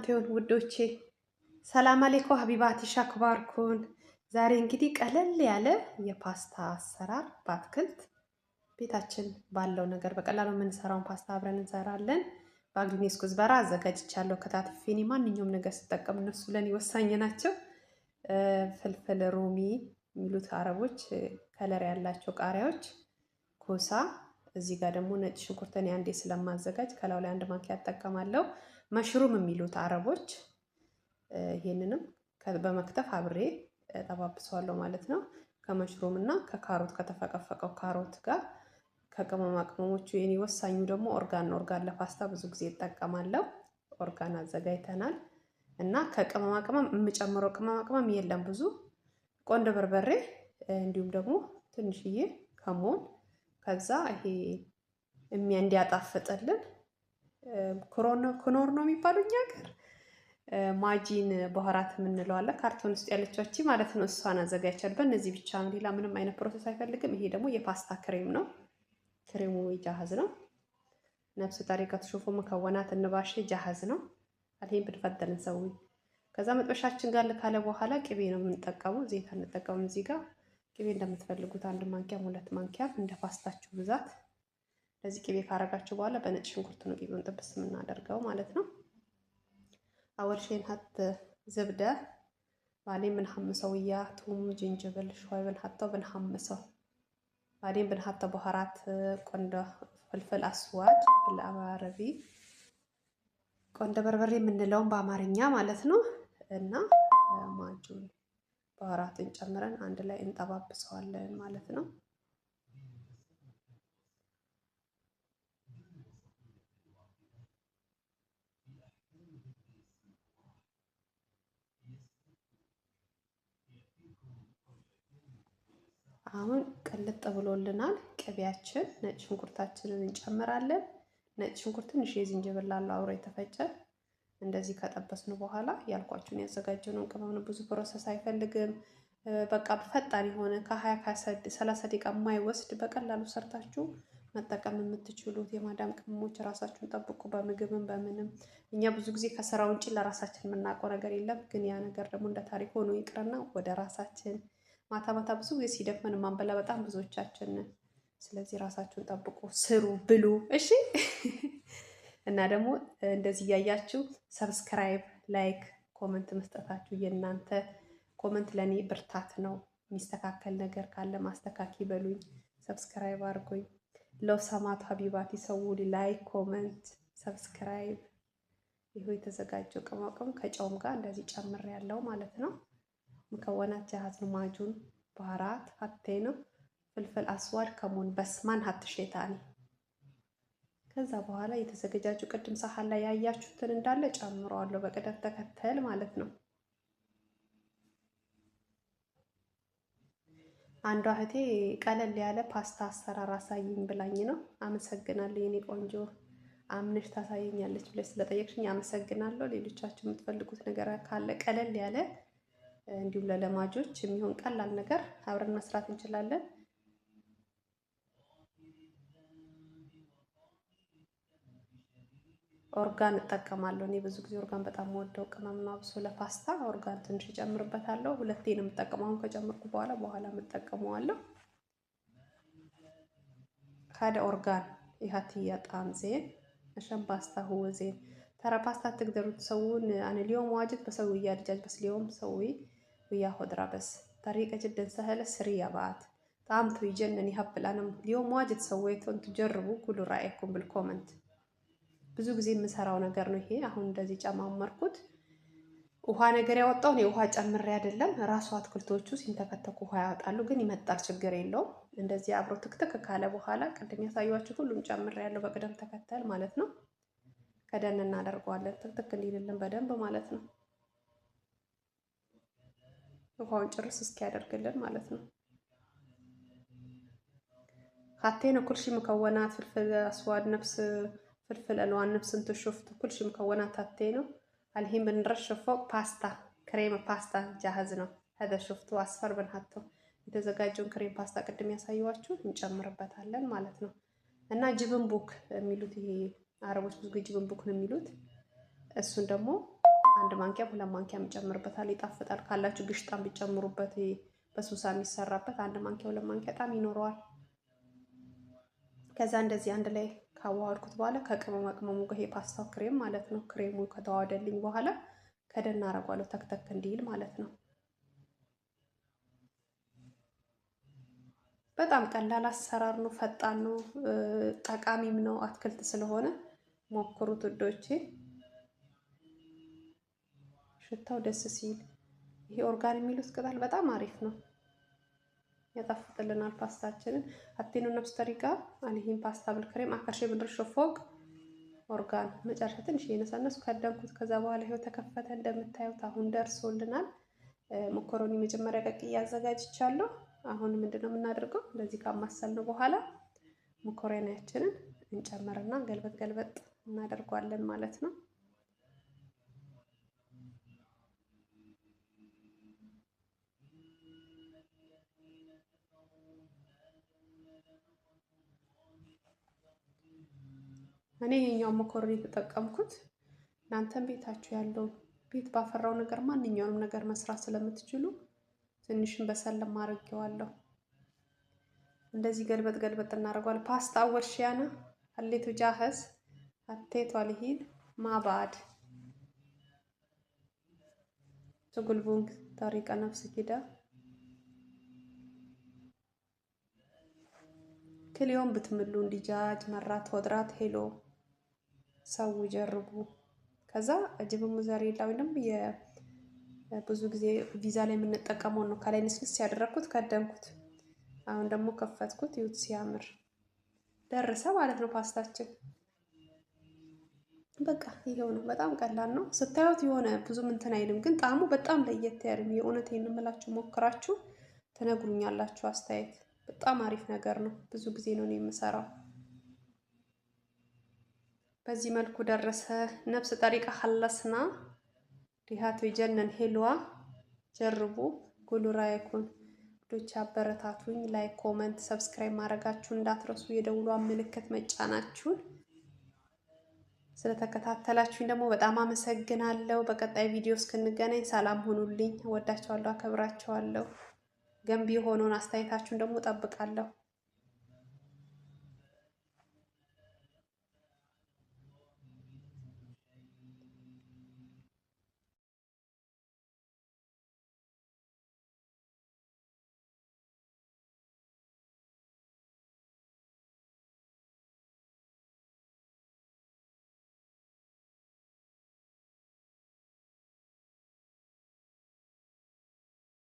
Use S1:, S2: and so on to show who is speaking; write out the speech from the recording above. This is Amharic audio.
S1: ለእናንተ ይሁን ውዶቼ። سلام عليكم حبيباتي شخباركن። ዛሬ እንግዲህ ቀለል ያለ የፓስታ አሰራር በአትክልት ቤታችን ባለው ነገር በቀላሉ የምንሰራውን ፓስታ አብረን እንሰራለን። بقدونس كزبرة አዘጋጅቻለሁ። ከታትፌ እኔ ማንኛውም ነገር ስጠቀም እነሱ ለእኔ ወሳኝ ናቸው። فلفل رومي የሚሉት አረቦች color ያላቸው ቃሪያዎች፣ كوسة እዚህ ጋር ደግሞ ነጭ ሽንኩርት እኔ አንዴ ስለማዘጋጅ ከላዩ ላይ አንድ ማንኪያ እጠቀማለሁ። مشروم የሚሉት አረቦች ይሄንንም በመክተፍ አብሬ ጠባብሰዋለሁ ማለት ነው። ከ مشروم እና ከካሮት ከተፈቀፈቀው ካሮት ጋር ከቅመማ ቅመሞቹ የኔ ወሳኙ ደግሞ ኦርጋን ነው። ኦርጋን ለፓስታ ብዙ ጊዜ እጠቀማለሁ። ኦርጋን አዘጋጅተናል እና ከቅመማ ቅመም የምጨምረው ቅመማ ቅመም የለም ብዙ ቆንዶ በርበሬ እንዲሁም ደግሞ ትንሽዬ ከሞን ከዛ ይሄ እንዲያጣፍጥልን ክኖር ነው የሚባለው እኛ ሀገር ማጂን بهارات የምንለው አለ። ካርቶን ውስጥ ያለቻች ማለት ነው። እሷን አዘጋጅቻለሁ። በእነዚህ ብቻ ነው፣ ሌላ ምንም አይነት process አይፈልግም። ይሄ ደግሞ የፓስታ ክሬም ነው። ክሬሙ جاهز ነው። نفس طريقة تشوفوا مكونات النباشي جاهز ነው። الحين بنفضل نسوي ከዛ መጥበሻችን ጋር ካለ በኋላ ቅቤ ነው የምንጠቀመው፣ ዘይት አንጠቀምም። እዚህ ጋር ቅቤ እንደምትፈልጉት አንድ ማንኪያም ሁለት ማንኪያም እንደ ፓስታችሁ ብዛት። ለዚህ ቅቤ ካረጋችሁ በኋላ በነጭ ሽንኩርት ነው ቅቤውን ጥብስ የምናደርገው ማለት ነው። أول شي نحط زبدة بعدين بنحمصه وياه توم جنجبل شوي بنحطه بنحمصه بعدين بنحط بهارات قندة فلفل أسود بالعربي ቆንደ በርበሬ የምንለውን በአማርኛ ማለት ነው። እና معجون بهارات ን ጨምረን አንድ ላይ እንጠባብሰዋለን ማለት ነው። አሁን ቅልጥ ብሎልናል ቅቤያችን። ነጭ ሽንኩርታችንን እንጨምራለን። ነጭ ሽንኩርት ትንሽ የዝንጅብል አለው አብሮ የተፈጨ። እንደዚህ ከጠበስን በኋላ ያልኳችሁን ያዘጋጀነውን ቅመም ነው። ብዙ process አይፈልግም። በቃ ፈጣን የሆነ ከ20 ከ30 ደቂቃ የማይወስድ በቀላሉ ሰርታችሁ መጠቀም የምትችሉት የማዳም ቅመሞች ራሳችሁን ጠብቁ። በምግብም በምንም እኛ ብዙ ጊዜ ከስራ ውጭ ለራሳችን የምናውቀው ነገር የለም። ግን ያ ነገር ደግሞ እንደ ታሪክ ሆኖ ይቅርና ወደ ራሳችን ማታ ማታ ብዙ ጊዜ ሲደክመን ማንበላ በጣም ብዙዎቻችን። ስለዚህ ራሳችሁን ጠብቁ፣ ስሩ፣ ብሉ። እሺ። እና ደግሞ እንደዚህ እያያችሁ subscribe፣ like፣ comment መስጠታችሁ የእናንተ comment ለእኔ ብርታት ነው። የሚስተካከል ነገር ካለ ማስተካከል ይበሉኝ፣ subscribe አድርጉኝ። لو سمحتوا حبيباتي سوولي like፣ comment፣ subscribe። ይኸው የተዘጋጀው ቅመም ከጨውም ጋር እንደዚህ ጨምር ያለው ማለት ነው። مكونات جاهز ነው። معجون بهارات حطينا فلفل أسود كمون بس ما نحط شي تاني። ከዛ በኋላ የተዘገጃጁ ቅድም ሳህን ላይ ያያችሁትን እንዳለ ጨምረዋለሁ በቅደም ተከተል ማለት ነው። አንዷ እህቴ ቀለል ያለ ፓስታ አሰራር አሳይኝ ብላኝ ነው። አመሰግናለሁ የኔ ቆንጆ፣ አምነሽ ታሳየኛለች ብለሽ ስለጠየቅሽኝ አመሰግናለሁ። ሌሎቻችሁ የምትፈልጉት ነገር ካለ ቀለል ያለ እንዲሁም ለለማጆች የሚሆን ቀላል ነገር አብረን መስራት እንችላለን። ኦርጋን እጠቀማለሁ። እኔ ብዙ ጊዜ ኦርጋን በጣም ወደው ቅመም ነው። አብሶ ለፓስታ ኦርጋን ትንሽ እጨምርበታለሁ። ሁለቴ ነው የምጠቀመው። አሁን ከጨመርኩ በኋላ በኋላ የምጠቀመዋለሁ። هذا أورجان يعطيه طعم زين عشان باستا هو زين ترى باستا تقدروا تسوون أنا اليوم واجد بسوي وياه دجاج بس اليوم بسوي وياه خضرة بس طريقة جدا سهلة سريعة بعد طعمته يجنن يهبل أنا اليوم واجد سويته انتوا جربوا قولوا رأيكم بال comment። ብዙ ጊዜ የምሰራው ነገር ነው ይሄ። አሁን እንደዚህ ጨማመርኩት። ውሃ ነገር ያወጣው እኔ ውሃ ጨምሬ አይደለም፣ ራሱ አትክልቶቹ ሲንተከተኩ ውሃ ያወጣሉ፣ ግን ይመጣል፣ ችግር የለውም። እንደዚህ አብሮ ትክትክ ካለ በኋላ ቅድም ያሳየኋችሁ ሁሉም ጨምሬ ያለው በቅደም ተከተል ማለት ነው። ከደን እናደርገዋለን ትክትክ እንዲልልን በደንብ ማለት ነው። ውሃውን ጭርስ እስኪያደርግልን ማለት ነው። حطينا كل شي مكونات فلفل أسود نفس فلفل ألوان نفس انتو شفتوا كل شي مكونات حطينه الحين بنرشه فوق باستا كريمة ፓስታ جاهز ነው هذا شفتوا أصفر بنحطه የተዘጋጀውን ክሬም ፓስታ ቅድም ያሳየኋችሁ እንጨምርበታለን ማለት ነው። እና جبن بوك የሚሉት ይሄ አረቦች ብዙ ጊዜ جبن بوك ነው የሚሉት። እሱን ደግሞ አንድ ማንኪያ 2 ማንኪያ ጨምርበታል፣ ይጣፍጣል። ካላችሁ ግሽጣም ቢጨምሩበት በሱሳ የሚሰራበት 1 ማንኪያ 2 ማንኪያ ጣም ይኖረዋል። ከዛ እንደዚህ አንድ ላይ ካዋሃድኩት በኋላ ከቅመማ ቅመሙ ጋር ይሄ ፓስታው ክሬም ማለት ነው። ክሬሙ ከተዋሃደልኝ በኋላ ከደን አደርገዋለሁ ተክተክ እንዲል ማለት ነው። በጣም ቀላል አሰራር ነው፣ ፈጣን ነው፣ ጠቃሚም ነው። አትክልት ስለሆነ ሞክሩት ውዶቼ። ሽታው ደስ ሲል ይሄ ኦርጋን የሚሉት ቅጠል በጣም አሪፍ ነው፣ ያጣፍጥልናል ፓስታችንን። አቴኑ ነፍስ ጠሪቃ አልሂን ፓስታ بالكريم አከር ሺ ብንርሾ ፎቅ ኦርጋን መጨረሻ ትንሽ የነሳነሱ ከደንኩት። ከዛ በኋላ ይሄው ተከፈተ እንደምታዩት አሁን ደርሶልናል። መኮሮኒ መጀመሪያ ቀቅዬ አዘጋጅቻለሁ። አሁን ምንድነው የምናደርገው? እንደዚህ ካማሰልነው በኋላ መኮሮኒያችንን እንጨምርና ገልበጥ ገልበጥ እናደርገዋለን ማለት ነው። እኔ ይሄኛው መኮሮኒ የተጠቀምኩት እናንተም ቤታችሁ ያለው ቤት ባፈራው ነገር ማንኛውንም ነገር መስራት ስለምትችሉ ትንሽም በሰል አድርጌዋለሁ። እንደዚህ ገልበጥ ገልበጥ እናደርገዋለን። ፓስታ አወርሽያና አሌቱ ጃህዝ አቴቱ አልሂን ማባድ ትጉልቡን ጠሪቀ ነፍስ ኪዳ ክልዮም ብትምሉ እንዲጃጅ መራት ወድራት ሄሎ ሰው ጀርቡ። ከዛ ጅብ ሙዘሬላ ወይም ብዙ ጊዜ ቪዛ ላይ የምንጠቀመው ነው። ከላይ ንስንስ ያደረኩት ከደንኩት። አሁን ደግሞ ከፈትኩት። ይሁት ሲያምር ደረሰ ማለት ነው ፓስታችን። በቃ ይሄው ነው። በጣም ቀላል ነው። ስታዩት የሆነ ብዙም እንትን አይልም፣ ግን ጣዕሙ በጣም ለየት ያለ የእውነቴን ነው የምላችሁ። ሞክራችሁ ትነግሩኛላችሁ አስተያየት። በጣም አሪፍ ነገር ነው። ብዙ ጊዜ ነው የምሰራው። በዚህ መልኩ ደረሰ። نفس طريقة خلصنا ريحته يجنن حلوة جربوا قولوا رأيكن ዶች አበረታቱኝ። like፣ comment፣ subscribe ማድረጋችሁን እንዳትረሱ፣ የደውሏን ምልክት መጫናችሁን። ስለተከታተላችሁኝ ደግሞ በጣም አመሰግናለሁ። በቀጣይ ቪዲዮ እስክንገናኝ ሰላም ሁኑልኝ። እወዳችኋለሁ፣ አከብራችኋለሁ። ገንቢ የሆነውን አስተያየታችሁን ደግሞ እጠብቃለሁ።